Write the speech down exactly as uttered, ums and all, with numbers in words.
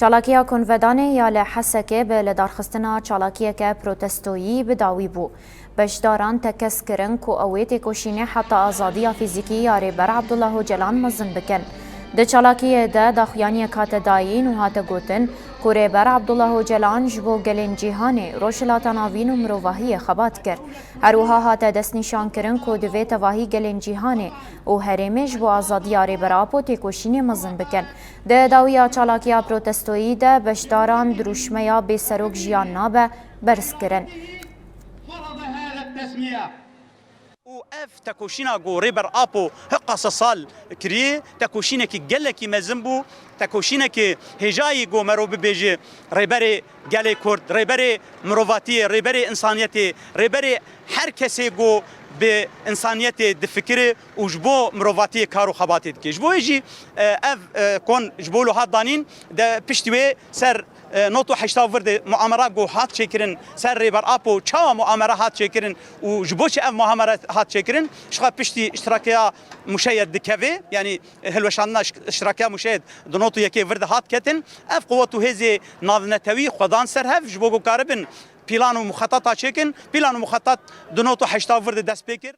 Çalakiya konvedanê ya li Hesekê bi lidarxistina çalakiyeke protestoyî bi dawî bû. Beşdaran tekez kirin ku ew ê têkoşînê heta azadiya fîzîkî ya Rêber Abdullah Ocalan mezin bikin. Di çalakiyê de daxuyaniyek hate dayîn û hate gotin ku Rêber Abdullah Ocalan ji bo gelên cîhanê, Rojhilata Navîn û mirovahiyê xebat kir. Her wiha hate destnîşankirin ku divê tevahî gelên cîhanê û herêmê ji bo azadiya Rêber Apo têkoşînê mezin bikin. Di dawiya çalakiya protestoyî de beşdaran dirûşmeya Bêserok jiyan nabe berz kirin. Û ev tekoşîna ku Rêber Apo hiqasa sal kiriye, tekoşînekî gelekî mezin bû, tekoşînekî hêjayî ku mero bibêje Rêberê gelê Kurd, Rêberê mirovatiyê, Rêberê însaniyetê, Rêberê her kesê ku bi însaniyetê difikire û ji bo mirovatiyê kar û xebatê dike. Ji bo wê jî e, ev e, kon ji bo lo hat danîn de piştî wê ser e, not û heşta vir de muamera ku hat çêkirin ser Rêber Apo, çawa muamera hat çêkirin û ji bo çi ev muamera hat çêkirin, ji xwe piştî îştirakiya mûşeyê dikeve, yanî hilweşandina îş-, îştirakiya mûşeyê di not û yekê vir de hat ketin. Ev quwet û hêzê navnetewî xwe dan ser hev ji bo ku karibin plan û muxetata çêkin. Plan û muxetat di not û heşta vir de dest pê kir.